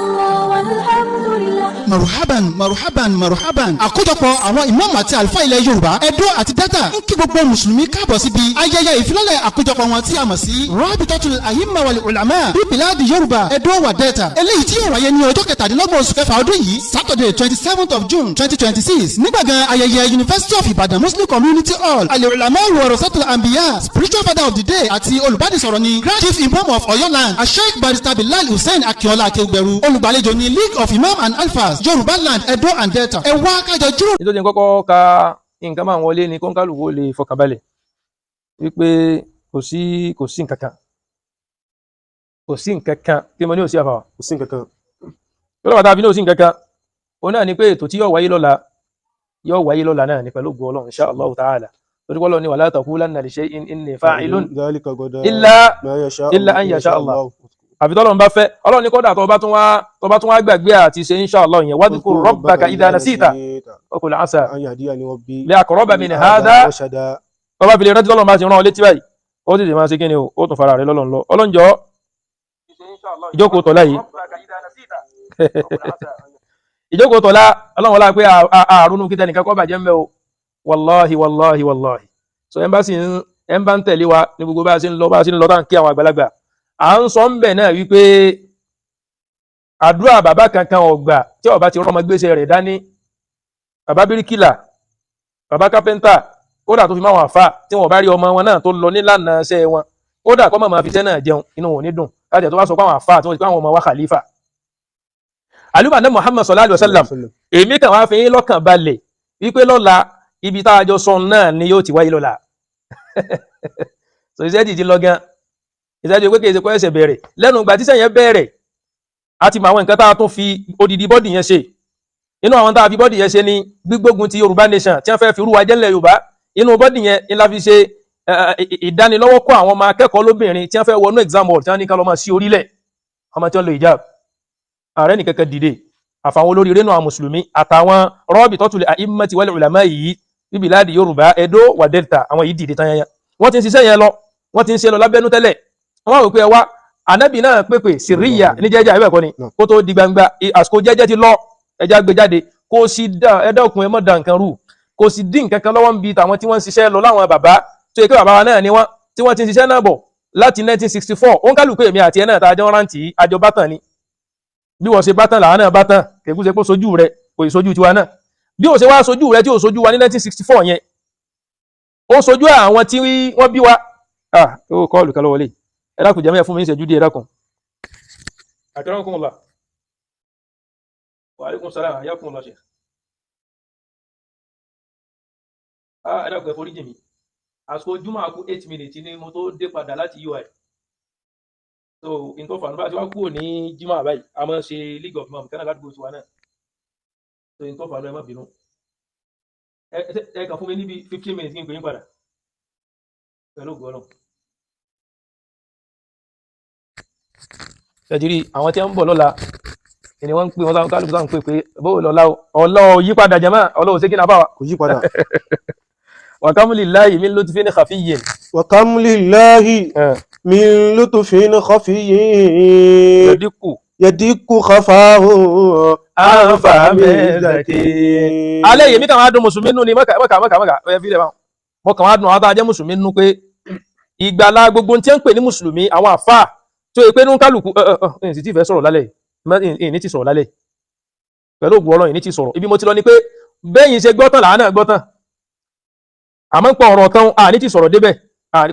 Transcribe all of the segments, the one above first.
الله والحمد لله. Marhaban, marhaban, marhaban. Àkójọpọ̀ àwọn ìmáàmù àti àlùfáà ilẹ̀ Yorùbá, Ẹdó àti Delta, ń kí gbogbo mùsùlùmí káàbọ̀ síbi ayẹyẹ ìfilọ́lẹ̀ àkójọpọ̀ wọn tí a mọ̀ sí Rabitatul Ahimma wal Ulama bí Biladi Yorùbá, Ẹdó wa Delta, eléyìí tí yóò wáyé ní ọjọ́ 27 oṣù kẹfà ọdún yìí, Saturday 27th of June 2026, nígbàgán ayẹyẹ University of Ibadan Muslim Community Hall. Al Ulama Warasatul Anbiya, spiritual father of the day àti olùbánisọ̀rọ̀ ni Grand Chief Imam of Oyo Land, Asheikh Barrister Bilal Hussein Akinola Akeugberu. Olùgbàlejò ní League of Imam and Alfas Yorùbá Land, Edo and Delta. Ẹ wá kájọ jíròrò. Nítorí kọ́kọ́ ka nǹkan máa ń wọlé ni kóńkálùkù lè fọkànbalẹ̀ wípé kò sí nǹkan kan, kò sí nǹkan kan kí mo ní ò sí àfàwà. Kò sí nǹkan kan. Lọ́dọ̀ bàtà àfi ní ò sí nǹkan kan, òun náà ni pé ètò tí yóò wáyé lọ́la yóò wáyé lọ́la náà ní pẹ̀lú ògo Ọlọ́run, insha Allah ta'ala, torí pé Ọlọ́run ní wala taqulanna li shay'in inni fa'ilun dhalika ghadan illa ma yasha illa an yasha Allah. Àfi tọ́lọ́run bá fẹ́. Ọlọ́run ní kódà tó bá tún wá gbàgbé àti ṣe insha Allah yẹn, wadhkur rabbaka idha nasita wa qul asa an yahdiyani rabbi li aqraba min hadha rashada. Tó bá fi lè rántí tọ́lọ́run bá ti rán ọ létí báyìí, ó tètè máa ṣe kí ni o, ó tún fara rẹ lọ́lọ́run lọ. Ọlọ́njọ́, ìjókòó tọ́lá yìí, ìjókòó tọ́lá, Ọlọ́run wọlá pé àrùn kíta nìkan kọ́ bàjẹ́ ń bẹ́ o. Wàláhi, wàláhi, wàláhi. So ẹ̀ ń bá sì ń ẹ̀ ń bá ń tẹ̀lé wa ní gbogbo bá a ṣe ń lọ, bá a ṣe ń lọ, tá à ń kí àwọn àgbàlagbà, à ń sọ ń bẹ̀ náà wípé àdúrà bàbá kankan ọ̀gbà tí ó bá ti rọ́mọ gbèsè rẹ̀ dání. Bàbá bíríkìlà, bàbá kápẹ́ńtà, kódà tó fi máwọn àfà tí wọn bá rí ọmọ wọn náà tó lọ nílànà iṣẹ́ wọn, kódà kọ́ máa fi iṣẹ́ náà jẹun, inú wọn ò ní dùn. Láti ẹ̀ tó bá sọ pé àwọn àfà tí wọ́n ti pé àwọn ọmọ wa khalifa aluma ní Muhammad sallallahu alayhi wa sallam, èmi kàn wá fi yín lọ́kàn balẹ̀ wípé lọ́la, ibi tá a jọ sọ náà ni yóò ti wáyé lọ́la. So iṣẹ́ ti ti lọ gan, iṣẹ́ ti pé kì í ṣe kó ẹsẹ̀ bẹ̀rẹ̀. Lẹ́nu ìgbà tíṣẹ́ yẹn bẹ̀rẹ̀, a ti mọ àwọn nǹkan tá a tún fi odidi body yẹn ṣe. Inú àwọn tá a fi body yẹn ṣe ni gbígbógun ti Yorùbá Nation tí wọ́n fẹ́ fi rú wa jẹ́lẹ̀ Yorùbá. Inú body yẹn ni la fi ṣe ìdánilọ́wọ́ kọ́ àwọn ọmọ akẹ́kọ̀ọ́ lóbìnrin tí wọ́n fẹ́ wọnú exam hall, tí wọ́n ní ká lọ máa sí orílẹ̀, ọmọ tí wọ́n lo hijab. Ààrẹ nìkankan dìde, àfàwọn olórí rénú àwọn mùsùlùmí àtàwọn rọ́ọ̀bì tọ́tulẹ̀ a'immati wal ulama yìí bíbí láàdì Yorùbá, Edo wà Delta, àwọn yìí dìde tán yẹn. Wọ́n ti ń ṣiṣẹ́ yẹn lọ, wọ́n ti ń ṣe lọ lábẹ́nú tẹ́lẹ̀. Wọ́n wá wò pé ẹ wá, ànábì náà pèpè síríyà ní jẹ́jẹ́ àbí ẹ̀kọ́ ni, kó tó di gbangba. Àsìkò jẹ́jẹ́ ti lọ, ẹja gbé jáde. Kó sì dá ẹdá òkun ẹ mọ́ da nǹkan rú, kò sì dín nǹkan kan lọ́wọ́ ń bi tàwọn tí wọ́n ń ṣiṣẹ́ lọ láwọn bàbá tó yẹ kí bàbá wa náà ni wọ́n tí wọ́n ti ń ṣiṣẹ́ náà bọ̀ láti 1964. Ó ń kálukú, èmi àti ẹ náà tá a jọ rántí, àjọ bátàn ni. Bí wọ́n ṣe bátàn làwọn náà bátàn. Kẹ̀kú ṣe pé sojú rẹ kò ì sojú tiwa náà. Bí ó ṣe wá sojú rẹ tí ò sojú wa ní 1964 yẹn, ó sojú àwọn tí wọ́n bí wa. Ah, ó kọ́ọ̀lù kan lọ wọlé. Ẹ dákun jẹ́mọ́, ẹ fún mi ní ìṣẹ́jú díẹ̀, ẹ dákun. Akramakumullah. Wa alaikum salam, hayyakumullah, sheikh. Ah, ẹ dákun, ẹ forí jì mí. Àsìkò júmọ̀ àkú 8 minutes ni mo tó dé padà láti UI. So n tó fà nígbà tí wọ́n kúrò ní jimá báyìí, a máa ń ṣe League of Imam kánà ládùúgbò tiwa náà. So n tó fà ní, ẹ má bínú. Ẹ kàn fún mi níbi 15 minutes kí n pè yín padà pẹ̀lú ògo Ọlọ́run. Ṣèjìrì àwọn tí wọ́n ń bọ̀ lọ́la ni wọ́n ń pè wọ́n sáwọn kálukú sáwọn ń pè pé bó lọ́la o. Ọlọ́ ò yí padà jẹ́mọ́, ọlọ́ ò ṣe kí ní abáwa. Kò yí padà. Wa kam lillahi min lutfin khafiyyin. Wa kam lillahi min lutfin khafiyyin. Yadiku. Yadiku khafahu. Anfàmì zaki. Alẹ́ yìí mi kàn wá dùn mùsùlùmí nù ni mọ́kà mọ́kà mọ́kà mọ́kà ẹ fi lè báwọn. Mo kàn wá dùn àwọn tá a jẹ́ mùsùlùmí nù pé ìgbàlá gbogbo tí wọ́n ń pè ní mùsùlùmí, àwọn àfáà tó yẹ pé ní kálukú ẹ ẹ ẹ ẹ sì ti fẹ́ sọ̀rọ̀ lálẹ́ yìí, ẹ ní ti sọ̀rọ̀ lálẹ́ yìí pẹ̀lú ògùn Ọlọ́run, ní ti sọ̀rọ̀. Ibi mo ti lọ ni pé bẹ́yìn ṣe gbọ́tàn làá náà gbọ́tàn, àmọ́ ń pọ̀ ọ̀rọ̀ tán, àní ti sọ̀rọ̀ débẹ̀,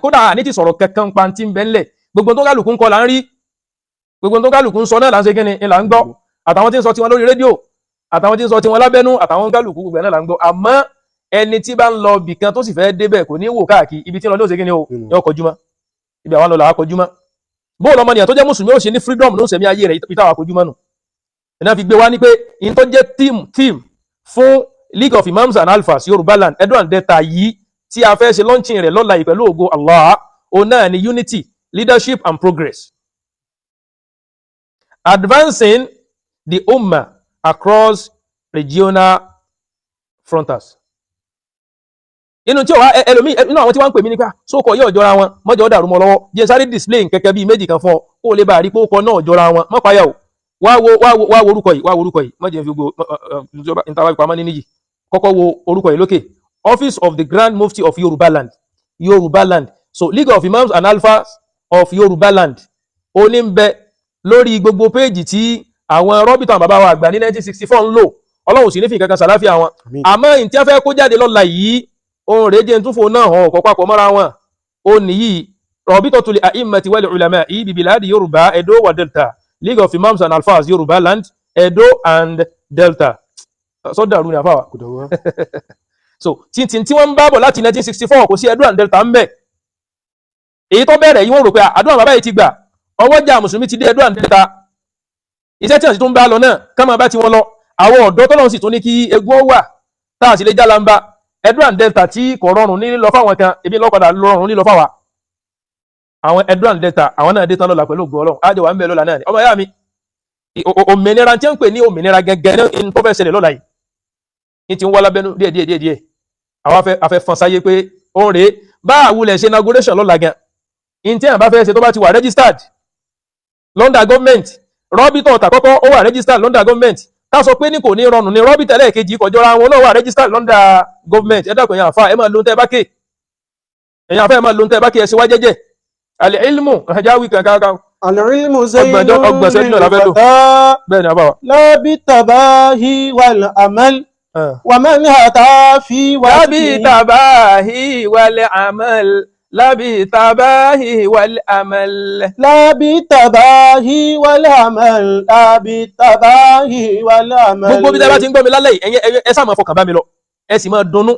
kódà àní ti sọ̀rọ̀ kankan pa ti ń bẹ ńlẹ̀. Gbogbo tó kálukú ń kọ là ń rí, gbogbo tó kálukú ń sọ náà là ń ṣe kíni là ń gbọ́, àtàwọn tí ń sọ tiwọn lórí rédíò, àtàwọn tí ń sọ tiwọn lábẹ́nú, àtàwọn kálukú gbogbo ẹ̀ náà là ń gbọ́. Àmọ́ ẹni tí bá ń lọ bìkan tó sì fẹ́ débẹ̀, kò ní wò káàkiri. Ibi tí ń lọ ní òṣèkí ni o yóò kọjú mọ́ ibi àwọn lọ làá kọjú mọ́. Bó lọmọnìyàn tó jẹ́ mùsùlùmí ó ṣe ní freedom ló ń sẹ̀mí ayé rẹ̀, ìtawà kọjú mọ́ nù. Iná fi gbé wá ní pé in tó jẹ́ team fún League of Imams and Alfas Yorùbá Land, Edo and Delta yìí tí a fẹ́ ṣe launching rẹ̀ lọ́la yìí pẹ̀lú ògo Allah, òun náà ni unity, leadership and progress, advancing the ummah across regional frontiers. Inú tí ó wá ẹlòmíì inú àwọn tí wọ́n ń pè mí nípa sókò yóò jọra wọn, mọ́jọ́ dàrú mọ́ lọ́wọ́. Jẹ́ sáré display nkẹ́kẹ́ bíi méjì kan fún ọ kó o lè bá a rí pé ó kọ náà jọra wọn. Mọ́ payà o. Wá wo, wá wo, wá wo orúkọ yìí, wá wo orúkọ yìí. Má jẹ́ n fi gbogbo ìtawà ìpamọ́ ní níyì. Kọ́kọ́ wo orúkọ yìí lókè: Office of the Grand Mufti of Yoruba Land, Yoruba Land. So League of Imams and Alfas of Yoruba Land ó ní ń bẹ lórí gbogbo péèjì tí àwọn rọ́bìtàn bàbá wa àgbà ní 1964 ń lò. Ọlọ́run sì ní fi nǹkan kan sàláfíà wọn. Àmín. Àmọ́ ìtí wọ́n fẹ́ kó jáde lọ́la yìí, ohun rèé, jẹ́ n tún fò náà hàn ọ̀kọ́ papọ̀ mọ́ra wọn. Ó nìyí: Rabitatul A'immati wal Ulama'i bi Biladi Yorùbá, Edo wa Delta, League of Imams and Alfas Yorùbá Land, Edo and Delta. Sọ́dàrú ni àfáwà. Kò dọ̀wọ́. So tí tí tí wọ́n ń bá bọ̀ láti 1964, kò sí Edo and Delta ń bẹ̀. Èyí tó bẹ̀rẹ̀ yìí, wọ́n rò pé àdúrà bàbá yìí ti gbà, ọwọ́jà mùsùlùmí ti dé Edo and Delta. Iṣẹ́ tí wọ́n sì tún bá lọ náà, ká máa bá ti wọn lọ. Àwọn ọ̀dọ́ tọ́lọ́run sì tún ní kí egun ó wà tá a sì lè jálamba Edo and Delta tí kò rọrùn ní lọ fáwọn kan, ebi lọ́padà rọrùn ní lọ fáwa. Àwọn Edo and Delta, àwọn náà dé tán lọ́la pẹ̀lú ògo Ọlọ́run. Ájọ wà ń bẹ lọ́la náà ni. Ọmọ ìyá mi, òmìnira tí wọ́n ń pè ní òmìnira gẹ́gẹ́ ní tó fẹ́ ṣẹlẹ̀ lọ́la yìí ní ti ń wá lábẹ́nú díẹ̀ díẹ̀ díẹ̀ díẹ̀. Àwọn afẹ́ fọn sáyé pé ó ń rèé bá àwulẹ̀ ṣe inauguration lọ́la gan. In tí àwọn bá fẹ́ ṣe, tó bá ti wà registered London government, rọ́bìtọ̀ tàkọ́kọ́ ó wà registered London government. Ká sọ pé ní kò ní rọrùn ní rọ́bìtọ̀ ẹlẹ́ẹ̀kejì kọjọ́ra wọn náà wà registered London government. Ẹ dákun, ẹ̀yin àfa, ẹ máa lo tẹ́ ẹ bá ké. Ẹ̀yin àfa, ẹ máa lo tẹ́ ẹ bá ké. Ẹ ṣe wá jẹ́jẹ́. Àlẹ́ ilmu ẹ̀jáwí kankan. العلم زين 30 ìṣẹ́jú náà la fẹ́ lò. للفتى Bẹ́ẹ̀ ni, àbáwá. لا بالتباهي والأمل ومن أتى في lábì وصفه تباهي والعمل، لا بالتباهي والعمل. لا بالتباهي والعمل، لا بالتباهي والعمل. Gbogbo bí tẹ́ bá ti ń gbọ́ mi lálẹ́ yìí, ẹ̀yin ẹ sáà máa fọkàn bá mi lọ, ẹ sì máa dunnú.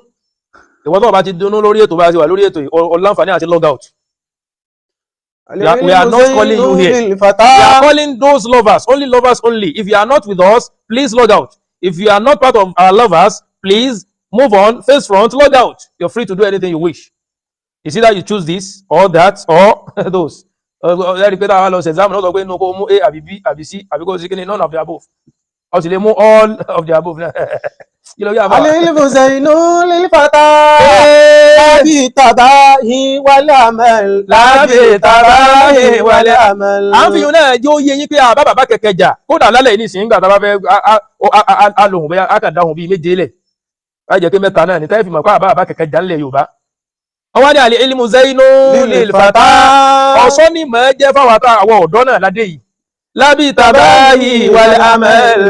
Ìwọ tó o bá ti dunnú lórí ètò, bá a ti wà lórí ètò yìí, o láǹfààní àti log out. We are not calling you here. للفتى We are calling those lovers only, lovers only. If you are not with us, please log out. If you are not part of our lovers, please move on, face front, log out. You're free to do anything you wish. It's either you choose this or that or those. Ẹ̀rí pé táwa lọ ṣe exam náà, sọ pé inú kó mú A àbí B àbí C àbí kó sí kí ni, none of the above. Ó sì lè mú all of the above náà. Kí ló yá bá? العلم زين للفتى لا بالتباهي والعمل، لا بالتباهي والعمل. À ń fi yun náà jẹ́ ó yé yín pé àbá bàbá kẹ̀kẹ́ jà. Kódà lálẹ́ yìí nísìnyí, nígbà tá a bá fẹ́ á lòhùn, bóyá á kà dáhùn bíi méje lẹ̀, á jẹ́ pé mẹ́ta náà ní táyà fi mọ̀ pé àbá bàbá kẹ̀kẹ́ jà ńlẹ̀ Yorùbá. Wọ́n wá ní العلم زين للفتى, ọ̀ṣọ́ ni mọ̀ ẹ́ jẹ́ fáwọn àwọn ọ̀dọ́ náà ládé yìí. لا بالتباهي والعمل،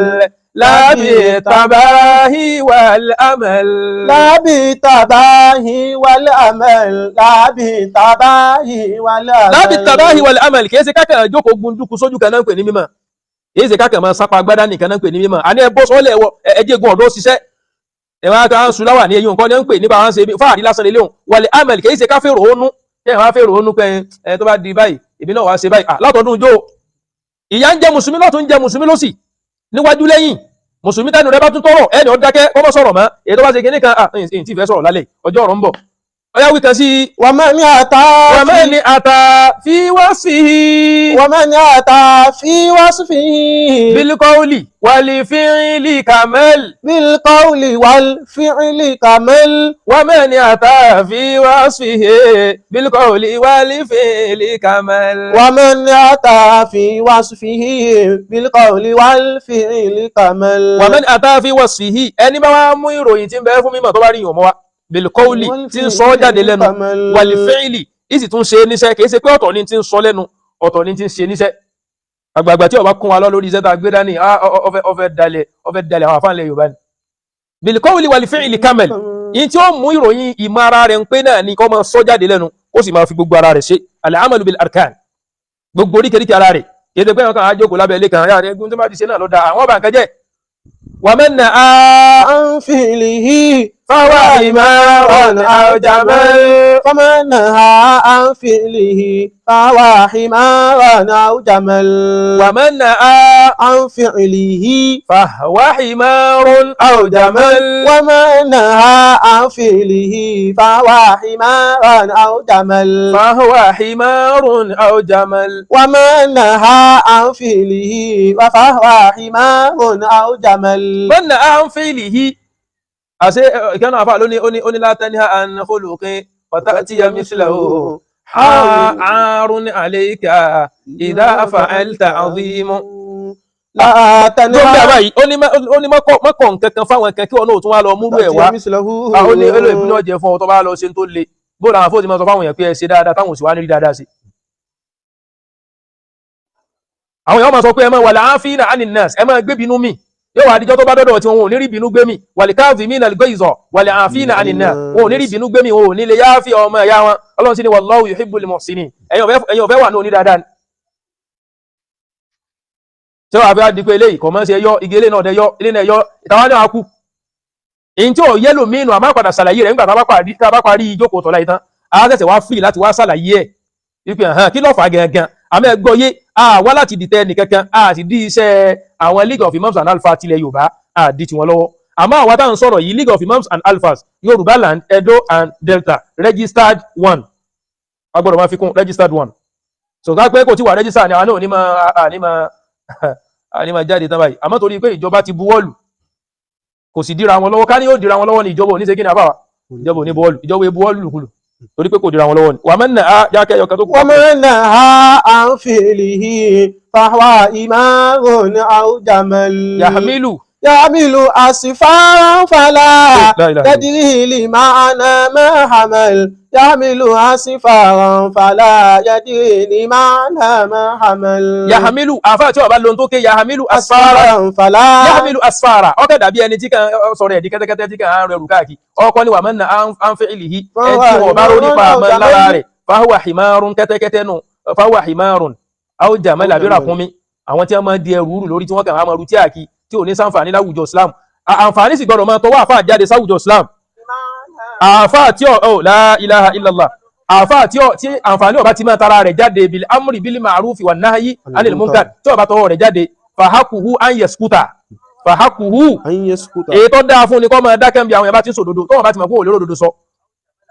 لا بالتباهي والعمل. لا بالتباهي والعمل، لا بالتباهي والعمل. لا بالتباهي والعمل. Kìí ṣe kákan jókòó gbunduku sójú kan náà ń pè ní mímọ̀. Kìí ṣe kákan máa sápá agbádá nìkan náà ń pè ní mímọ̀. Àní ẹ bọ́ sọ́lẹ̀, ẹwọ ẹjẹ́ gun ọ̀dọ́ ṣiṣẹ́ ẹ wá ká ń sun láwà ní eyín nǹkan ní ń pè nípa àwọn ṣe fáàrí lásán lélẹ́hùn. والعمل kìí ṣe ká fèrò ónú kí ẹ wá fèrò ónú pé ẹ tó bá di báyìí, èmi náà wá ṣe báyìí. Látọdún ijó ìyà ń jẹ mùsùlùmí lọ́tún, ń jẹ mùsùlùmí lọ́sì, níwájú lẹ́yìn mùsùlùmí. Tẹnu rẹ bá tún tọrọ ẹni ó dákẹ́, kọ́mọ́ sọ̀rọ̀ mọ́. Èyí tó bá ṣe kinní kan, ẹ̀yìn tí ì fẹ́ sọ̀rọ̀ lálẹ́ ọjọ́ ọ̀rọ̀ ń bọ̀. Ọyá, wí kan sí i. ومن أتى ومن أتى في وصفه ومن أتى في وصفه بالقول والفعل كمل. بالقول والفعل كمل. ومن أتى في وصفه بالقول والفعل كمل. ومن أتى في وصفه بالقول والفعل كمل. ومن أتى في وصفه, ẹni bá wá mú ìròyìn tí ń bẹ fún mímọ̀, tó bá rí ìwọ̀n mọ́ wa, بالقول, tí ń sọ jáde lẹ́nu, والفعل, ìsì tún ṣe níṣẹ́. Kìí ṣe pé ọ̀tọ̀ ni tí ń sọ lẹ́nu, ọ̀tọ̀ ni tí ń ṣe níṣẹ́. Àgbààgbà tí ó bá kún wa lọ lórí iṣẹ́ tá a gbé dání, ọfẹ́ dalẹ̀, ọfẹ́ dalẹ̀ àwọn àfáànlẹ̀ Yorùbá ni. بالقول والفعل كمل, yìí tí ó mú ìròyìn ìmọ̀ ara rẹ̀ ń pé náà ni kó máa sọ jáde lẹ́nu, kó sì máa fi gbogbo ara rẹ̀ ṣe. العمل بالأركان, gbogbo oríkèéríkèé ara rẹ̀. Kìí ṣe pé wọn kàn á jókòó lábẹ́ ilé kan yára ẹgbẹ́ tó bá ti ṣe náà ló da àwọn ọba nǹkan jẹ́. ومن نأى عن فعله فهو حمار أو جمل. فمن نهى عن فعله فهو حمار أو جمل. ومن نأى عن فعله فهو حمار أو جمل. ومن نهى عن فعله فهو حمار أو جمل. فهو حمار أو جمل. ومن نهى عن فعله فهو حمار أو جمل. من نأى عن فعله, àṣẹ ìkànnì àfà lóní ó ní لا تنه عن خلق فتأتي مثله، عار عليك إذا فعلت عظيم. لا Tó ń bẹ تنهى báyìí, ó ní mọ́kọ̀ nǹkan kan fáwọn kan kí wọn náà tún wá lọ múrú ẹ̀ wá. تأتي مثله. Ah, ó ní èlò ìbínú ọ̀jẹ̀ fún ọ tó bá lọ ṣe ń tó le. Bóòlù àwọn afọ́ọ̀tì máa sọ fáwọn èèyàn pé ẹ ṣe dáadáa, táwọn ò sì wá ní rí dáadáa sí. Àwọn èèyàn máa sọ pé ẹ máa wà láàfin àní nurse, ẹ máa gbé bínú mi. Yóò wá adijọ́ tó bá dọ́dọ̀ tí wọn ò ní rí bínú gbé mi. Wàlẹ̀ káàfin mi nàlẹ́ gbé-ìzọ̀ wàlẹ̀ àfin àní nurse, wọn ò ní rí bínú gbé mi, wọn ò ní lè yááfì ọmọ ẹ̀yà wọn. Ọlọ́run sì ni wallahu yuhibbul muhsinin. Ẹ̀yin ọ̀fẹ́ wà ní oní dáadáa ni. Ṣé wàá fẹ́ di pé eléyìí kò mọ́ ṣe yọ igi eléyìí náà dẹ yọ eléyìí náà yọ ìtawá náà kú. Èyí tí ò yẹ́lò mínú àmọ́ padà ṣàlàyé rẹ̀ nígbà tá a bá parí ìjókòó tọ́lá yìí tán, a ṣẹ̀ṣẹ̀ wá fìlì láti wá ṣàlàyé ẹ̀ wípé hàn kí ló fà á gangan. Àmọ́ ẹ gbọ́ yé, a wá láti dìtẹ̀ nìkankan, a sì dí iṣẹ́ àwọn League of Imams and Alphas tilẹ̀ Yorùbá, a dí tiwọn lọ́wọ́. Àmọ́ àwa táwọn sọ̀rọ̀ yìí, League of Imams and Alphas Yorùbá Land, Edo and Delta, registered one, a gbọ́dọ̀ máa fi kún registered one. So ká pé kò tí wà register ni àwọn náà ò ní máa àní máa jáde tán báyìí. Àmọ́ torí pé ìjọba ti buwọ́lù, kò sì díra wọn lọ́wọ́. Ká ní yóò díra wọn lọ́wọ́ ní ìjọba ò ní ṣe kí ni àbáwá, ìjọba ò ní buwọ́lù, ìjọba ò buwọ́lù lùkulù torí pé kò díra wọn lọ́wọ́ ni. Wà mẹ́nà á jákẹ́ ẹyọ kan tó kù. ومن نهى عن فعله فهو حمار أو جمل. Yahmilu. يحمل أسفارا فلا لا إله إلا الله. يدري لمعنى ما حمل. يحمل أسفارا فلا يدري لمعنى ما حمل. Yahmilu, àfáà tí wọ́n bá lóhun tó ké yahmilu asfara. أسفارا فلا. Yahmilu asfara, ọkẹ́ dàbí ẹni tí kan sọ̀rọ̀ ẹ̀dí kẹ́tẹ́kẹ́tẹ́ tí kan á rẹrù káàkiri. Ọkọ ni wà mẹ́nà á ń fẹ́ ìlìhí, ẹni tí wọ́n bá rò nípa àmọ́ lára rẹ̀, fahuwa himarun, kẹ́tẹ́kẹ́tẹ́ nù, fahuwa himarun aw jamal, àbí ràkúnmí. Àwọn tí wọ́n máa di ẹrù rù lórí, tí wọ́n kàn á máa ru tí àkí tí ò ní ṣàǹfààní láwùjọ Islam. Àǹfààní sì gbọdọ̀ máa tọwọ́ àfáà jáde sáwùjọ Islam. Àfáà tí ọ la ilaha illallah, àfáà tí ọ tí àǹfààní ọba ti máa tara rẹ̀ jáde, bil amri bil ma'rufi wan nahyi anil munkar, tí ọba tọwọ́ rẹ̀ jáde, fahakuhu an yaskuta, fahakuhu أن يسكت. Èyí tó dáa fún ni kọ́ máa dákẹ́ bí àwọn yẹn bá ti ń sòdodo, tó wọn bá ti mọ̀ pé òun lérò òdodo sọ,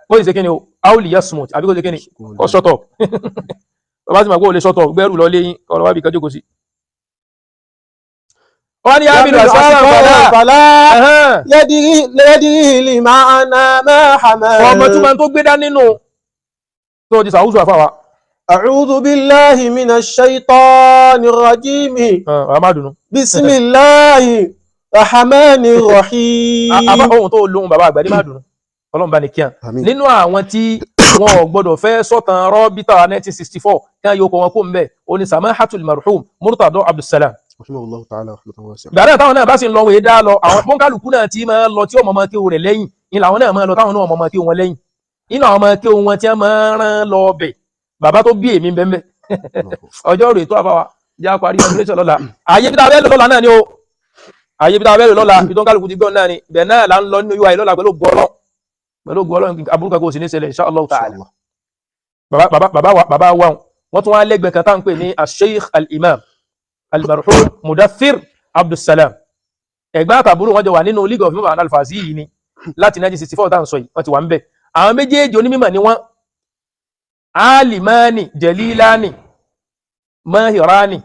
kó sì ṣe kí ni o, auli yasmut, àbí kó ṣe kí ni, kó shut up. Tó bá ti mọ̀ pé òun lè shut up, gbẹ́rù lọ léyìn kọ́ lọ wá bí kan jókòó sí. Wọ́n ní yahmilu asfara أسفارا fala فلا يدري لمعنى ما حمل. Ọmọ tí wọ́n tó gbé dání nù tó ti sàwùsù àfàwà. أعوذ بالله من الشيطان الرجيم. Àwọn má dùnú. بسم الله الرحمن الرحيم. Àbá ohun tó lóhun bàbá àgbà ní má dùnú, ọlọ́run bá ní kíá. Àmín. Nínú àwọn tí wọn ò gbọdọ̀ fẹ́ sọ̀tàn rọ́bìtà 1964 kí wọ́n yóò kọ́ wọn kó ń bẹ̀ oní samahatul marhum Murtado Abdulsalam. رحمه الله تعالى رحمة واسعة. Gbàdá táwọn náà bá sì ń lọ, wòye dá lọ. Àwọn pọ́nkálukú náà tí máa lọ tí ọmọ ọmọ kéwù rẹ̀ lẹ́yìn ni làwọn náà máa lọ, táwọn náà ọmọ ọmọ kéwù wọn lẹ́yìn. Nínú àwọn ọmọ kéwù wọn tí wọ́n máa rán lọ bẹ̀, bàbá tó bí èmi bẹ́ẹ̀ ọjọ́ rè tó àbáwá já parí ọdún lọ́la. Ààyè bí tá a bẹ́ẹ̀ lọ lọ́la náà ni o, ààyè bí tá a bẹ́ẹ̀ lọ lọ́la, ibi tó ń kálukú ti gbọ́n náà ni ibẹ̀ náà là ń lọ nínú UI lọ́la pẹ̀lú gbọ́lọ́, pẹ̀lú gbọ́lọ́. Aburú kan kò sì ní ṣẹlẹ̀, insha Allah ta'ala. Bàbá bàbá bàbá wa, bàbá wa wọ́n tún wá lẹ́gbẹ̀ẹ́ kan tá à ń pè ní asheikh al-imam al-marhum Mudathir Abdulsalam. Ẹ̀gbọ́n àtàbúrò wọn jọ wà nínú League of Imam and Alfas yìí ni láti 1964 tá à ń sọ yìí, wọ́n ti wà ń bẹ̀. Àwọn méjèèjì onímọ̀ ni wọ́n, alimani jalilani mahirani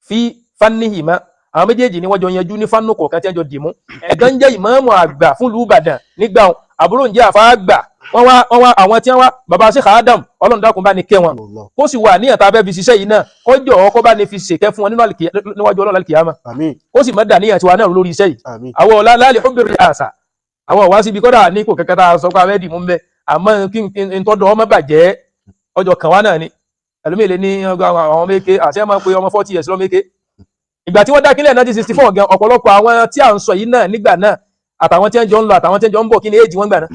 fi fannihima. Àwọn méjèèjì ni wọ́n jọ yanjú ní fannu kọ̀ọ̀kan tí wọ́n jọ dìmú. Ẹ̀gbọ́n ń jẹ́ ìmáàmù àgbà fún ìlú Ìbàdàn nígbà wọn, àbúrò ń jẹ́ àfáà àgbà. Wọ́n wá àwọn tí wọ́n wá bàbá Sheikh Adam, Ọlọ́run dákun bá ní kẹ́ wọn, kó sì wà níyàn tá a fẹ́ fi ṣiṣẹ́ yìí náà, kó jọ ọ́ kó bá ní fi ṣèkẹ́ fún wọn nínú níwájú Ọlọ́run àlìkìyàmá. Àmín. Kó sì má dà níyàn tiwa náà lórí iṣẹ́ yìí. Àmín. Àwọn ọ̀la láàlì hubbi àṣà, àwọn ọ̀wá síbi kọ́dà ní kò kẹ́kẹ́ tá a sọ pé abẹ́ẹ̀dì mú ń bẹ́. Àmọ́ kí n tọ́dọ̀ ọmọ bàjẹ́ ọjọ́ kan wá náà ni ẹlòmíì lè ní ọgbà àwọn méke àti ẹ̀ máa ń pe ọmọ 40 years lọ́mọ méke. Ìgbà tí wọ́n dá kílẹ̀ 1964 gan, ọ̀pọ̀lọpọ̀ àwọn tí à ń sọ yìí náà nígbà náà, àtàwọn tí wọ́n jọ ń lọ, àtàwọn tí wọ́n jọ ń bọ̀, kí ni éèjì wọn gbà náà?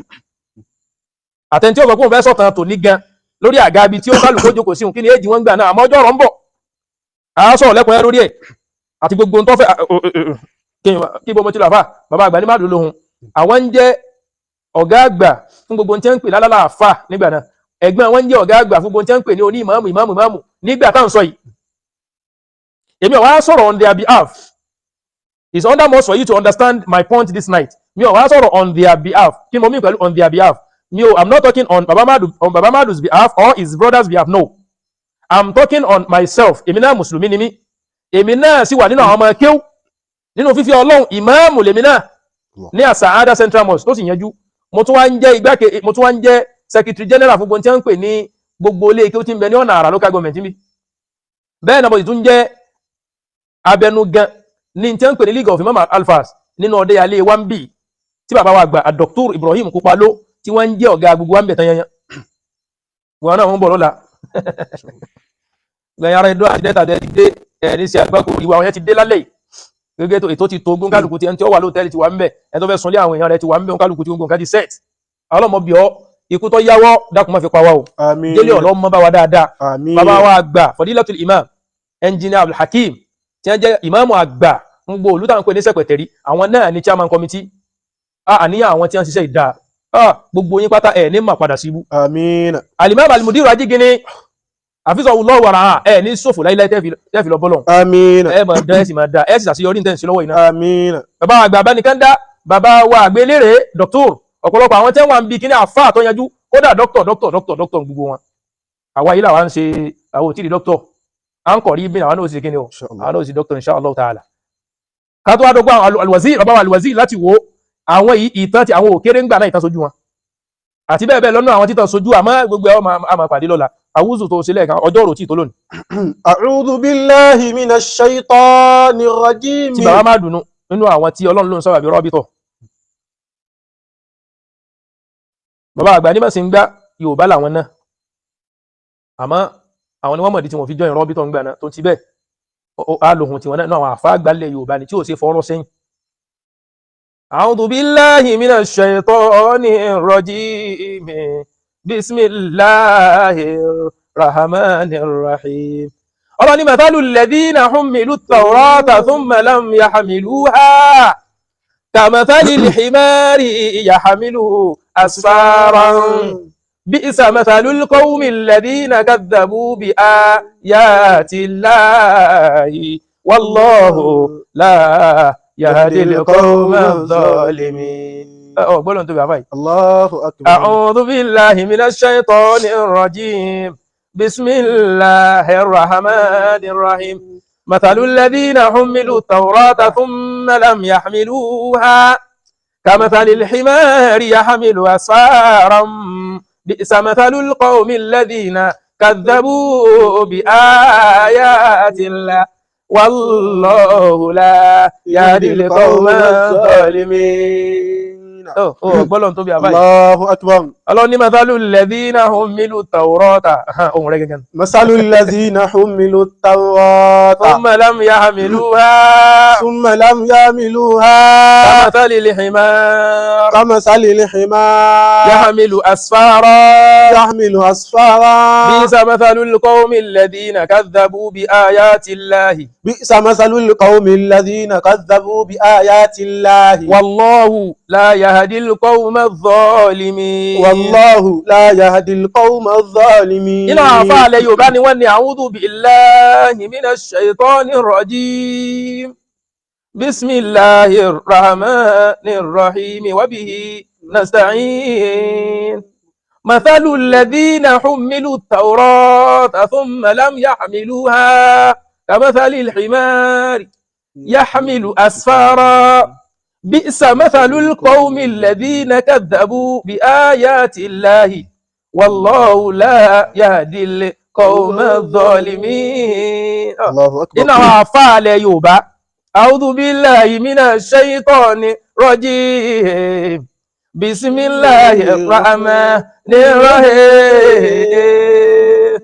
Àtẹni tí ó sọ pé òun fẹ́ sọ̀tàn tòní gan lórí àga ibi tí ó kálukú jókòó sí òun, kí ni éèjì wọn gbà náà? Àmọ́ ọjọ́ ọ̀rọ̀ ń bọ̀, à á sọ̀rọ̀ lẹ́kùnrin lórí ẹ̀ àti gbogbo ohun tó fẹ́ kí bó mo ti lọ. Àfà bàbá àgbà ní má dùn lóhun, àwọn ń jẹ́ ọ̀gá àgbà fún gbogbo ohun tí wọ́n ń pè lálálà àfà nígbà náà. Ẹ̀gbọ́n wọn ń jẹ́ ọ̀gá àgbà fún gbogbo ohun tí wọ́n ń pè ní oní ìmáàmù, ìmáàmù, ìmáàmù nígbà tá à ń sọ yìí. Èmi ò wá sọ̀rọ̀ on their behalf. It's under most for you to understand my point this night. Mi ò wá sọ̀rọ̀ on their behalf. Kí mo mean pẹ̀lú on their behalf? Mi ò, I'm not talking on Baba Madu, on Baba Madu's behalf or his brother's behalf, no. I'm talking on myself. Èmi náà mùsùlùmí ni mí, èmi náà sì wà nínú àwọn ọmọ kéwú. Nínú fífi Ọlọ́run, ìmáàmù lèmi náà ní Àsàádá Central Mosque tó sì yanjú. Mo tún wá ń jẹ́ igbáke, mo tún wá ń jẹ́ secretary general fún gbogbo tí wọ́n ń pè ní gbogbo ilé kéwú tí ń bẹ ní ọ̀nà àrà local government mi. Bẹ́ẹ̀ náà mo sì tún jẹ́ Abẹnugan ní tí wọ́n ń pè ní League of Imam Alfas nínú ọdẹ alẹ́ wa ń bì, tí bàbá wa àgbà Dr. Ibrahim Kupalo, tí wọ́n ń jẹ́ ọ̀gá gbogbo wa ń bẹ̀ tán yanyan. Wọn náà wọ́n ń bọ̀ lọ́la. Gbẹ̀yìn ara Ẹdó àti Delta tẹ́ ti dé ẹ̀ ní sí àgbákò ìwà àwọn yẹn ti dé lálẹ́ yìí. Gẹ́gẹ́ tó ètò ti tó ogún, kálukú ti ẹni tí ó wà lóòtẹ́ẹ̀lì ti wà ń bẹ̀, ẹni tó fẹ́ sunlé àwọn èèyàn rẹ̀ ti wà ń bẹ̀, kálukú ti gbogbo nǹkan ti set. Ọlọ́mọ bí ọ ikú tó yáwọ́, dákun má fi pa wá o. Àmín. Délé ọlọ́mọ bá wa dáadáa. Àmín. Bàbá wa àgbà Fadilatul Imam Engineer Abdulhakeem, tí wọ́n jẹ́ ìmáàmù àgbà ń gbọ́ olú táwọn ń pè ní sẹ̀pẹ̀tẹ̀rí, àwọn náà ní chairman committee. Àníyàn àwọn tí wọ́n ń ṣiṣẹ́ ìdá, gbogbo yín pátá ẹ̀ ní mà padà síbú. Àmín. Alimam Alimudiru Ajígini àfisọ̀ lọ́wọ́ ara ẹ̀ ní sòfò láíláí tẹ́fì lọ bọ́lọ̀. Àmín. Ẹ máa dán, ẹ sì máa dá, ẹ sì ṣàṣeyọrí ní tẹ̀sí lọ́wọ́ iná. Àmín. Bàbá àgbà abánikán dá, bàbá wa àgbélére doctor, ọ̀pọ̀lọpọ̀ àwọn tí wọ́n ń bi kíní àfa tó yanjú, kódà doctor, doctor, doctor, doctor gbogbo wọn. Àwa yìí làwa ń ṣe àwọn òtí di doctor, à ń kọ̀ rí bí àwọn náà ó sì kíní o. Inshallah. Àwọn náà ó sì doctor, insha Allah ta'ala. Ká tó wá dọ́gbọ́ àwọn alwazir, bàbá wa alwazir láti wo àwọn yìí, ìtàn tí àwọn òkèrè ń gbà náà, ìtàn sojú wọn àti bẹ́ẹ̀ bẹ́ẹ̀ lọ́nà àwọn títàn sojú. Àmọ́ gbogbo ẹ̀ àmà pàdé lọ́la. Àwùzù tó sílẹ̀ kan ọjọ́ òrò tí tó lónìí. أعوذ بالله من الشيطان الرجيم. Tí bàbá má dùnú nínú àwọn tí Ọlọ́run ló ń sábàbí rọ́bìtọ̀, bàbá àgbà ní mọ̀sí ń gbá Yorùbá làwọn náà, àmọ́ àwọn ni wọ́n mọ̀dí tí wọ́n fi join rọ́bìtọ̀ ń gbà náà. Tó ti bẹ́ẹ̀ á lòhùn tiwọn náà àwọn àfa àgbálẹ̀ Yorùbá ni tí ò ṣe fọ́rọ́ sẹ́yìn. أعوذ بالله من الشيطان الرجيم، بسم الله الرحمن الرحيم. Ọlọ́ni مثل الذين حملوا التوراة ثم لم يحملوها كمثل الحمار يحمل أسفارا، بئس مثل القوم الذين كذبوا بآيات الله، والله لا يهدي القوم الظالمين. Ọ̀ gbọ́dọ̀ tó bí àfáì. الله أكبر. أعوذ بالله من الشيطان الرجيم، بسم الله الرحمن الرحيم. مثل الذين حملوا التوراة ثم لم يحملوها كمثل الحمار يحمل أسفارا، بئس مثل القوم الذين كذبوا بآيات الله، والله لا يهدي القوم الظالمين. Gbọ́dọ̀ tó bí àbáyé. الله أكبر. Ọlọ́run ní مثل الذين حملوا التوراة, ohun rẹ̀ gẹ́gẹ́. مثل الذين حملوا التوراة ثم لم يحملوها ثم لم يحملوها كمثل الحمار كمثل الحمار يحمل أسفارا يحمل أسفارا. بئس مثل القوم الذين كذبوا بآيات الله بئس مثل القوم الذين كذبوا بآيات الله والله لا يهدي القوم الظالمين. والله لا يهدي القوم الظالمين. Nínú àwọn àfáà ilẹ̀ Yorùbá ni wọ́n ní أعوذ بالله من الشيطان الرجيم، بسم الله الرحمن الرحيم، وبه نستعين. مثل الذين حملوا التوراة ثم لم يحملوها كمثل الحمار يحمل أسفارا، بئس مثل القوم الذين كذبوا بآيات الله، والله لا يهدي القوم الظالمين. الله أكبر. Nínú àwọn àfáà ilẹ̀ Yorùbá, أعوذ بالله من الشيطان الرجيم، بسم الله الرحمن الرحيم.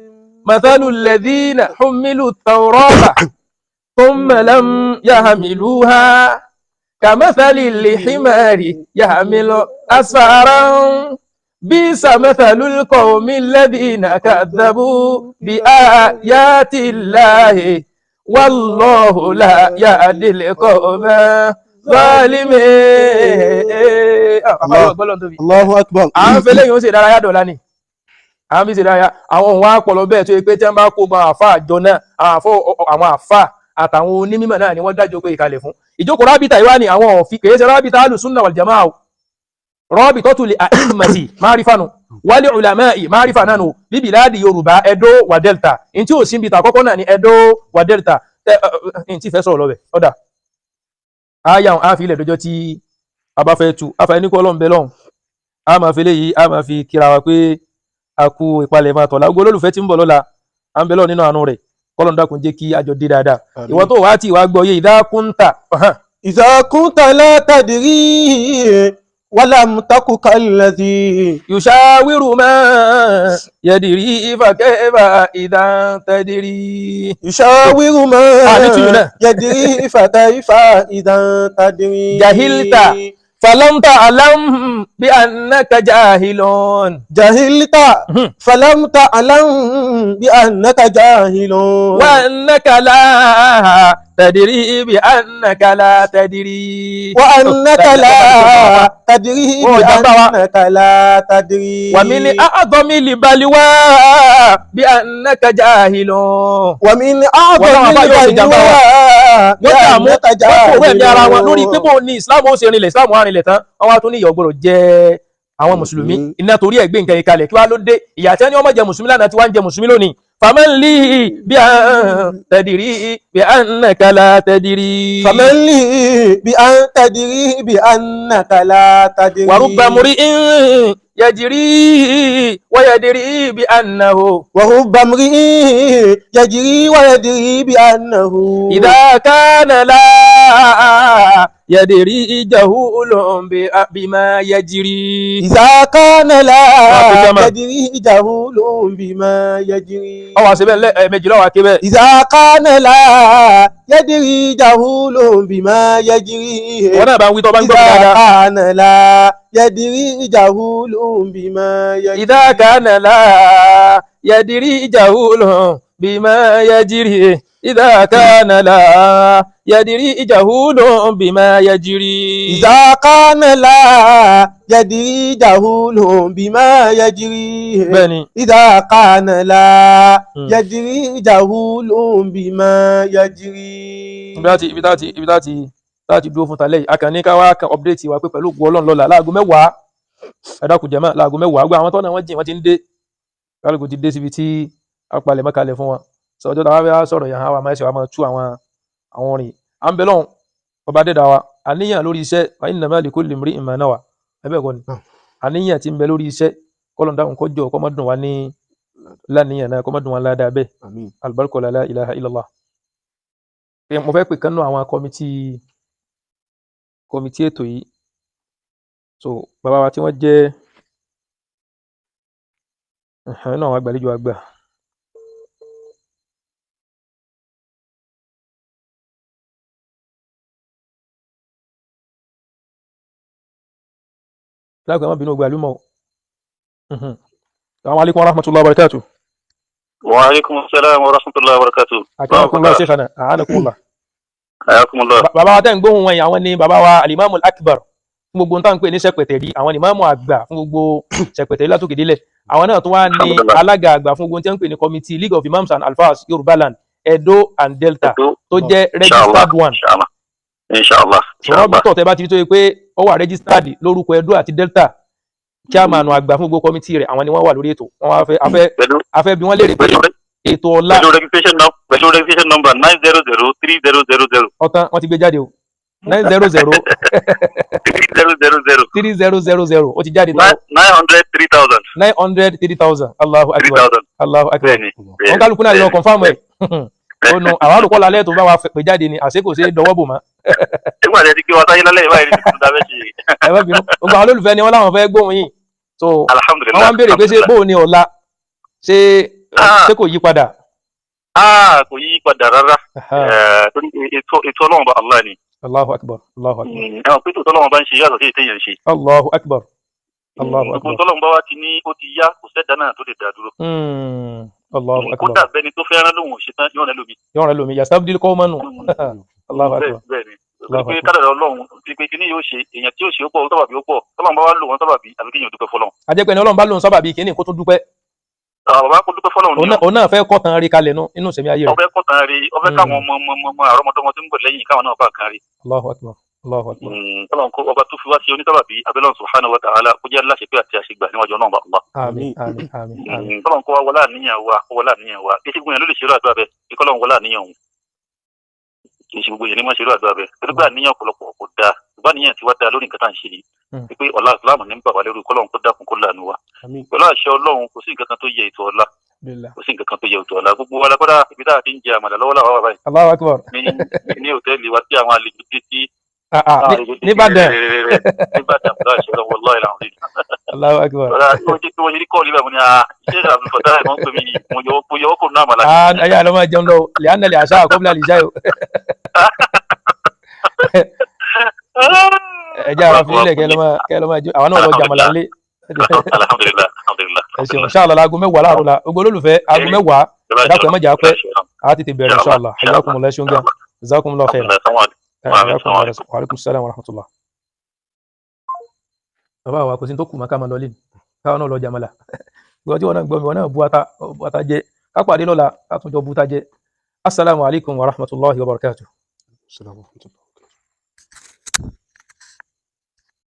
مثل الذين حملوا التوراة ثم لم يحملوها كمثل الحمار يحمل أسفارا، بئس مثل القوم الذين كذبوا بآيات الله، والله لا يهدي القوم الظالمين. الله أكبر. À ń fẹ́ lẹ́yìn ó ṣe ìdárayá dọ̀la ni à ń fi ṣe ìdárayá. Àwọn òun wá pọ̀ lọ bẹ́ẹ̀ tó yẹ pé tí wọ́n bá kó gan àfa àjọ náà, àwọn àfa àtàwọn onímọ̀ náà ni wọ́n dájọ́ pé ìkàlẹ̀ fún ìjókòó rábìtà ìwá ni àwọn òfin kìí ṣe rábìtà alùsùnà wal jamaa o, rabitatul a'immati márífà nù wal ulama'i márífà náà nù bíbí láàdì Yorùbá Ẹdó wà Delta ní tí ò sí ibi tàkọ́kọ́ náà ní Ẹdó wà Delta ẹ ẹ tí fẹ́ sọ̀rọ̀ lọ́bẹ̀ ọ̀dà àyà á fi ilẹ̀ dọjọ́ tí a bá fẹ́ tu afa ẹni kọ́ ọlọ́run bẹ lọ́hùn. A máa fi léyìí, a máa fi kíra wa pé a kú ìpalẹ̀ máa tọ̀la. Gbogbo olólùfẹ́ tí ń bọ̀ lọ́la, à ń bẹ lọ́hùn nínú àánú rẹ̀. Kọ́lọ́n dákun jẹ́ kí àjọ dé dáadáa. Ìwọ tó wàá tì wá gbọ́ yé idha kunta. إذا كنت لا تدري ولم تك كالذي yushawiru man yadiri fa kayfa idha tadiri. يشاور Ah, ní tìyún من náà. يدري فكيف إذا تدري. Jahilta falam ta'lam bi annaka jahilun. جهلت فلم تعلم بأنك جاهل. Wa annaka la tadiri bi annaka la tadiri. وأنك لا تدري Wọ́n jàmbá wa. بأنك لا تدري. Wa min a'dhami al-balwa bi annaka jahilun. ومن Wọ́n أعظم náà bá yóò ṣe jàmbá wa. البلوى Wọ́n dààmú, بأنك wọ́n fòwú ẹ̀mí ara wọn lórí pé جاهل. bó ni Islam ó ṣe rinlẹ̀, Islam á rinlẹ̀ tán, wọ́n wá tún ní ìyà gbọ́dọ̀ jẹ àwọn mùsùlùmí. Iná torí ẹ̀ gbé nǹkan yìí kalẹ̀, kí wá ló dé ìyà tí wọ́n ní wọ́n má jẹ mùsùlùmí lánàá tí wọ́n ń jẹ mùsùlùmí lónìí. Faman li bí an tadiri bí annaka la tadiri. فمن لي بأن تدري بأنك لا تدري. Wa rubba mri'in yajri wa yadri bi annahu ورب امرئ يجري ويدري بأنه idha kana la yadri jahulun bima yajri. إذا كان لا Wọ́n fi jama. يدري جهول بما يجري. Ọwọ́ àṣẹ bẹ́ẹ̀ ẹ̀ẹ̀mejì lọ́wọ́ àké bẹ́ẹ̀. إذا كان لا يدري جهول بما يجري. Wọ́n náà bá ń wí tó bá ń gbọ́ mi إذا dáadáa. كان لا يدري جهول بما يجري. إذا كان لا يدري جهول بما يجري. إذا كان لا يدري جهول بما يجري. إذا كان لا يدري جهول بما يجري. Bẹ́ẹ̀ni. إذا كان لا Hmm. يدري جهول بما يجري. Ibi tá ti dúró fún talẹ́ yìí, a kàn ní ká wá kan update wa pé pẹ̀lú ògùn Ọlọ́run lọ́la láago 10, ẹ dákun jẹ̀mọ́, láago 10 gbogbo àwọn tọ́nà wọn jìn wọ́n ti ń dé, kálukú ti dé síbi tí a palẹ̀ mọ́ kalẹ̀ fún wọn. Sọ ọjọ́ táwa fẹ́ sọ̀rọ̀ yẹn, àwa máa ṣe wa máa tú àwọn orin à ń bẹ lọ́hùn ọba dẹ́dà wa. Àníyàn lórí iṣẹ́, wa innama likulli imri'in ma nawa, ẹbẹ̀ kọ́ ni àníyàn ti ń bẹ lórí iṣẹ́, kọ́lọ̀ dáhùn kọjọ kọ́ má dùn wá ní láníyàn náà, kọ́ má dùn wá ládàá bẹ́ẹ̀. Àmín. Albarka la ilaha illallah. Pé mo fẹ́ pè kán nù àwọn kọmitì ètò yìí. So bàbá wa tí wọ́n jẹ́ nínú àwọn agbàlejò àgbà, láìpẹ́ má bínú gbàlúmọ̀. Assalamu alaikum warahmatullahi wabarakatuh. Wa alaikum assalam wa rahmatullahi wa barakatuh. Akramakumullah shaykhana, a'anakumullah. Ayakumullah. Bàbá wa tẹ́ ń gbóhùn wọn yìí, àwọn ni bàbá wa alimami akbar fún gbogbo ohun tá à ń pè ní sẹpẹtẹrí, àwọn ni ìmáàmù àgbà fún gbogbo sẹpẹtẹrí látòkè délẹ̀. Àwọn náà tún wá ní Alhamdulillah. alága àgbà fún gbogbo ohun tí wọ́n ń pè ní committee League of Imams and Alfas Yorùbá Land, Edo and Delta, tó jẹ́ registered one. Inshallah. Inshallah. Sọ̀rọ̀ bí tọ̀ tẹ́ bá ti rí tó yẹ pé ó wà registered lórúkọ Edo àti Delta, chairman àgbà fún gbogbo committee rẹ̀, àwọn ni wọ́n wà lórí ètò. Wọ́n wá fẹ́ Pẹ̀lú afẹ́ bí wọ́n léèrè pé pẹ̀lú ètò ọ̀la pẹ̀lú registration number, pẹ̀lú registration number 9003000. Ọ̀tán wọ́n ti gbé jáde o, 900 3000. 3000, ó ti jáde tán. 903,000. 903,000. Allahu Three akbar. thousand. Allahu akbar. Bẹ́ẹ̀ni. Wọn kálukú náà lọ confirm ẹ. Ó nu àwọn àròkọ lálẹ́ tó bá wa pè jáde ni àṣé kò ṣe é dọwọ́ bò mọ́. Nígbà tí ẹ ti gbé wa sáyé lálẹ́ ìwà ìrìn tuntun tàbí ṣe. Ẹ má bínú, gbogbo àwọn olólùfẹ́ ni wọ́n láwọn fẹ́ gbóhùn yìí, so wọ́n Alhamdulillah. wá ń béèrè pé ṣé bóun ni ọ̀la ṣé Ah. ṣé kò yí padà. Ah, kò yí padà rárá. Aha. Torí ètò Ọlọ́run bá Allah ni. Allahu akbar, Allahu akbar. Ẹ mọ̀ pé ètò Ọlọ́run bá ń ṣe yàtọ̀ sí ètò èèyàn ń ṣe. Allahu akbar, Allahu Gbogbo akbar. tọ́lọ́run bá wá ti ní ó ti yá, kò sẹ́dá náà tó lè dá dúró. Allahu akbar. Kódà bẹ́ni tó fẹ́ràn lòun ò ṣe tán yóò rẹ́ lómi. Yọ̀rọ̀ lómi yastabdil qawman nù. Allahu akbar. Bẹ́ẹ̀ ni. Allahu Pé akbar. kádàrá Ọlọ́run ti pé kíní yóò ṣe, èèyàn tí yóò ṣe ó pọ̀, sábàbí ó pọ̀, tọ́lọ́run bá wá lò wọ́n sábàbí, àbí kéèyàn dúpẹ́ fọlọ́run. Ajẹ́pẹ́ ni Ọlọ́run bá lóun sábàbí kínní kó tún dúpẹ́. Àwọn bàbá kó dúpẹ́ fọlọ́run ni. Òun náà fẹ́ kọ́ tán rí kalẹ̀ nú inú ìsẹ̀mí ayé rẹ̀. Ọfẹ́ kọ̀tàn rí, ọfẹ́ káwọn ọmọ ọmọ ọmọ àrọ́mọdọ́mọ tó ń bọ̀ lẹ́yìn káwọn náà bá kan rí. Allahu akbar, Allahu akbar. Tọ́lọ́run kó ọba tó fi wá sí onísábàbí, abẹ́lọ́run subhanahu wa ta'ala kó jẹ́ aláṣepé àti àṣegbà níwájú Ọlọ́run bá Allah. Àmín, àmín, àmín, àmín. Tọ́lọ́run kó wá wọlé àníyàn wa, kó wọlé àníyàn wa. Kì í ṣe gbogbo yẹn ló lè ṣerú àdúrà bẹ́ẹ̀, kí kọ́lọ́run wọlé àníyàn òun. Kì í ṣe gbogbo yẹn ní máa ṣerú àdúrà bẹ́ẹ̀. Torí pé àníyàn ọ̀pọ̀lọpọ̀ kò dáa. Ṣùgbọ́n níyẹn ti wá dáa lórí nǹkan tá à ń ṣe yìí, wípé ọ̀la ìsìláàmù ní ń bà wá lérú, kọ́lọ́run kó dákun kó láàánú wa. Pẹ̀lú àṣẹ Ọlọ́run, kò sí nǹkan kan tó yẹ ètò ọ̀la. Kò sí nǹkan kan tó yẹ ètò ọ̀la. Gbogbo wa lápẹ́dá ibi tá a ti ń jẹ àmàlà lọ́wọ́ làwọn wà báyìí. Allahu akbar. Ní hòtẹ́ẹ̀lì wa tí àwọn àlejò dé sí. Nìbàdàn. Nìbàdàn, pẹ̀lú àṣẹ Ọlọ́run, wallahi alazim. Allahu akbar. Ọ̀la tí wọ́n ṣe rí kọ́ọ̀lù ibà mo ní ṣé Abdulfatah ẹ̀ wọ́n pè mí, mo yọwọ́ kò ní àmàlà. Ayé àlọ́ máa jẹun lọ lẹ́yìn àlẹ́ àṣà àkọ́bílà lè ṣáyò. Ẹ jẹ́ àwọn afílẹ̀ kẹ́ lọ́ máa jẹun, àwọn náà lọ jàmàlà ńlé. Alhamdulillah, alhamdulillah. Ẹ ṣeun, inshallah aago 10 láàárọ̀ la gbogbo olólùfẹ́, aago 10, ẹ dákun ẹ má jẹ́ àpẹ́, a tètè bẹ̀rẹ̀ inshallah. Hayyakumullah, ẹ ṣeun gan, jazakumullahu khairan. Wa alaikum salam wa rahmatullah. Bàbá wa, kò sí tó kù máa ká máa lọ lé káwọn náà lọ jàmàlà. Gbọ́dọ̀ tí wọn náà gbọ́ mi, wọn náà bu ata bu ata jẹ, ká pàdé lọ́la, ká tún jọ bu ata jẹ. Assalamu alaikum wa rahmatullahi wa barakatuh. Assalamu alaikum.